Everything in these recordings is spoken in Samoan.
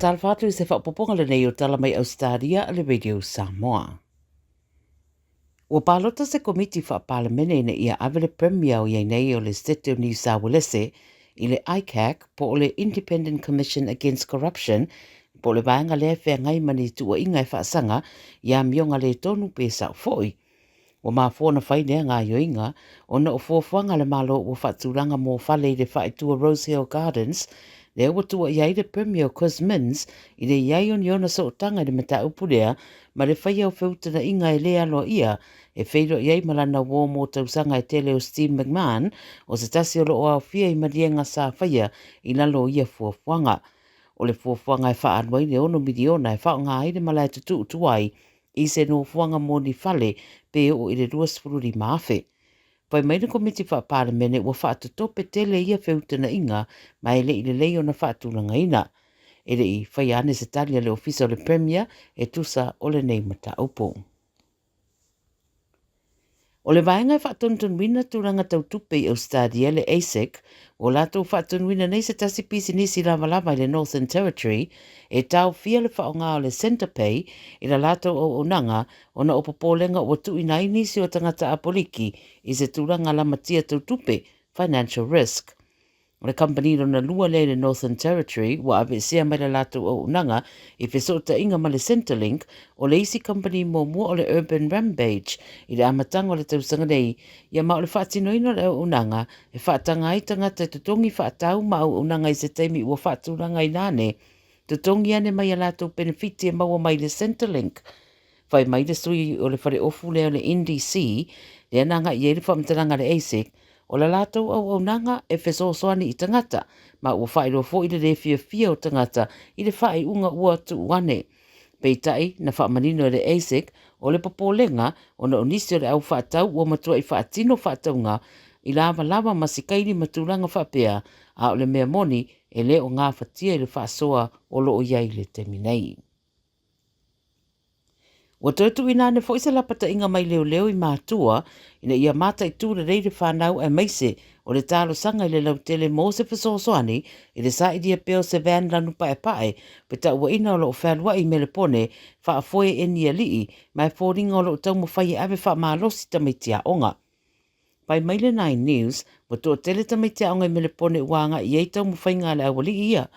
Faatalofa atu i se faaopoopoga lenei o Tala Mai Ausetalia a le Radio Samoa. Ua palota se Komiti Faa-Palemene ina ia ave le Premier o i ai nei o le Setete o Niu Sauelese i le ICAC po o le Independent Commission Against Corruption po o le vaega lea e feagai ma ni tuuaiga e faasaga i amioga le tonu pe sao foi. Ua mafua ona fai lea gaoioiga ona o fuafuaga a le Malo ua faatulaga mo fale i le faaitua Rose Hill Gardens, lea ua tuuaia ai le Premier o Chris Minns i le i ai o ni ona sootaga i le mataupu lea ma le faia o feutagaiga e le aloaia e feiloai ai ma lana uo mo tausaga e tele o Steve McMahon, o se tasi o lo o aofia i maliega sa faia i lalo o ia fuafuaga. O le fuafuaga e faaalu ai le $6 miliona e faaaoga ai le malae tutuu tuai i se nofoaga mo ni fale pe oo i le 25,000. Fai mai le Komiti Faa-Palemene ua faatotope tele ia feutagaiga ma e le i lelei ona faatulagaina. E le i faia ane se tali a le Ofisa o le Premier e tusa o lenei mataupu. O le vaega e faatonutonuina tulaga tau tupe i Ausetalia, le ASIC, ua latou faatonuina nei se tasi pisinisi lavalava i le Northern Territory e taofia le faaaoga o le Centrepay i la latou auaunaga ona o popolega ua tuuina ai nisi o tagata apoliki i se tulaga lamatia tau tupe, financial risk. O le kamupani lona lua lea i le Northern Territory ua aveesea mai la latou auaunaga i fesootaiga ma le Centrelink, o le isi kamupani muamua o le Urban Rampage i le amataga o le tausaga nei, ia ma o le faatinoina o le auaunaga e faataga ai tagata e totogi faatau ma auaunaga i se taimi ua faatulagaina ane, totogi ane mai a latou penefiti e maua mai i le Centrelink. Fai mai le sui o le faleofu lea o le NDC, lea na agai i ai le faamatalaga a le ASIC, o la latou auaunaga e fesoasoani i tagata, ma ua faailoa foi le le fiafia o tagata i le faaiuga ua tuu ane. Peitai, na faamanino e le ASIC, o le popolega ona o nisi o le au faatau ua matuai faatino faatauga i lavalava ma sikaili ma tulaga faapea, a o le mea moni, e le o gafatia i le faasoa o lo o i ai i le taimi nei. Ua toe tuuina ane foi se lapataiga mai leoleo i matua ina ia mataitu lelei le fanau aemaise o le talosaga i le lautele mo se fesoasoani i le sailia pea o se van lanu paepae fetauaiga o lo o fealuai i Melepone faafoe e ni alii ma e foliga o lo o taumafai e ave faamalosi tamaiti aoga. Fai mai le Nine News, ua toatele tamaiti aoga i Melepone ua agai i ai taumafaiga a le aualii ia.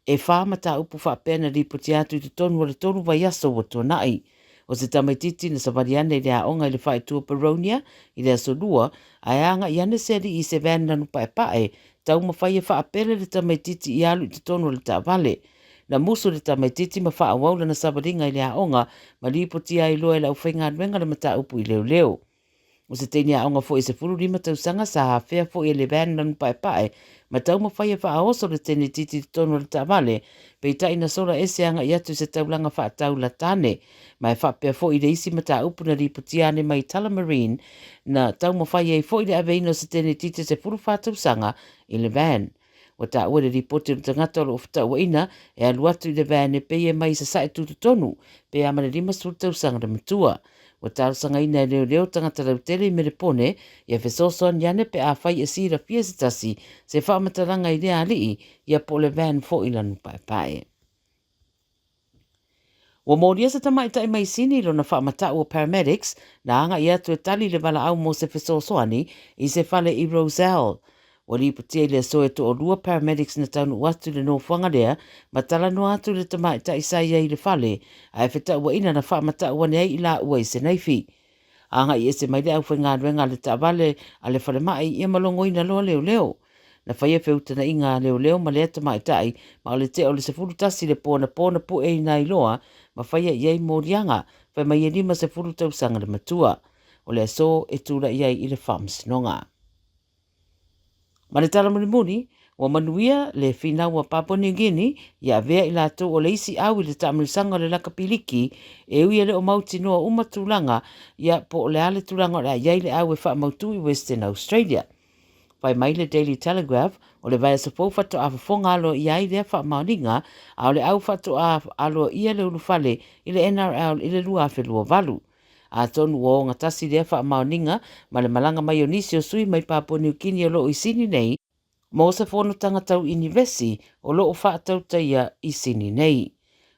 E whā mataupu faapea na lipoti atu i totonu o le tolu vaiaso ua tuanai. O se tamaitiiti na savali ane i le aoga i le faaitua Boronia i le aso Lua, ae agai ane se alii i se van lanu paepae, taumafai e faapele le tamaitiiti i alu i totonu o le taavale. Na musu le tamaitiiti ma faaauau lana savaliga i le aoga ma lipotia ai loa e le aufaigaluega le mataupu i leoleo. O se teine aoga foi e 15 tausaga sa afea foi e le van lanu paepae ma taumafai e faaoso le tenetiti i totonu o le taavale, peitai na sola ese agai atu i se taulaga faatau latane. Ma e faapea foi i le isi mataupu na lipotia ane mai Tullamarine na taumafai ai foi le aveina o se tenetiti e 14 tausaga i le van. Ua taua i le lipoti o le tagata o lo o fetauaiina e alu atu i le van e pei e mai i sasae tutotonu pe a ma le 50 tausaga le matua. Ua talosagaina e leoleo tagata lautele i Melepone ia fesoasoani ane pe afai e silafia se tasi se faamatalaga i lea alii ia po o le van foi lanu paepae. Ua molia se tamaitai mai Sini i lona faamatau o paramedics na agai atu e tali le valaau mo se fesoasoani i se fale i Rozelle. Ua lipotia i le aso e toalua paramedics na taunuu atu i le nofoaga lea ma talanoa atu i le tamaitai sa i ai i le fale, ae fetauaiga na faamatau ane ai i laua i se naifi. Agai ese mai le aufaigaluega a le taavale a le falemai ia ma logoina loa leoleo. Na faia feutagaiga a leoleo ma lea tamaitai ma o le tea o le 11 le po anapo na pueina ai loa ma faia i ai moliaga, fai mai e 50 tausaga le matua. O le aso e tulai ai i le faamasinoga. Ma le tala mulimuli, ua manuia le finau a Papua New Guinea ia avea i latou o le isi au i le taamilosaga o le lakapi liki e ui e le o mautinoa uma tulaga ia po o le a le tulaga o le a i ai le au e faamautu i Western Australia. Fai mai le Daily Telegraph, o le vaiaso fou faatoa fofoga aloaia ai lea faamaoniga, a o le au faatoa aloaia le ulufale i le NRL i le 2028. Atonu ua ogatasi lea faamaoniga ma le malaga mai o nisi o sui mai Papua Niu Kini o lo o i Sini nei, mo se fonotaga tau inivesi o lo o faatautaia i Sini nei.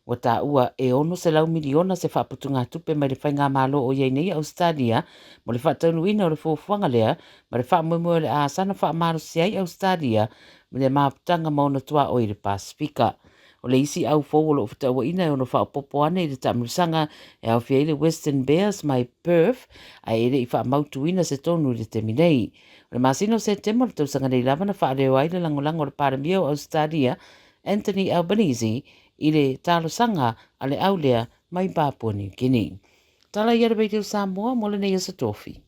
Ua taua e $600 miliona se faaputugatupe mai le faigamalo o i ai nei a Ausetalia mo le faataunuuina o le fuafuaga lea ma le faamoemoe o le a saga faamalosi ai Ausetalia i le mafutaga ma ona tuaoi i le Pasefika. O le isi au fou o lo o fetauaina e ono faaopoopo ane i le taamilosaga e aofia ai le Western Bears mai Perth, ae e le i faamautuina se tonu i le taimi nei. O le masina o Setema o le tausaga nei lava na faaleo ai le lagolago a le Palemia o Ausetalia, Anthony Albanese, i le talosaga a le au lea mai Papua New Guinea. Tala ia le Radio Samoa mo lenei aso Tofi.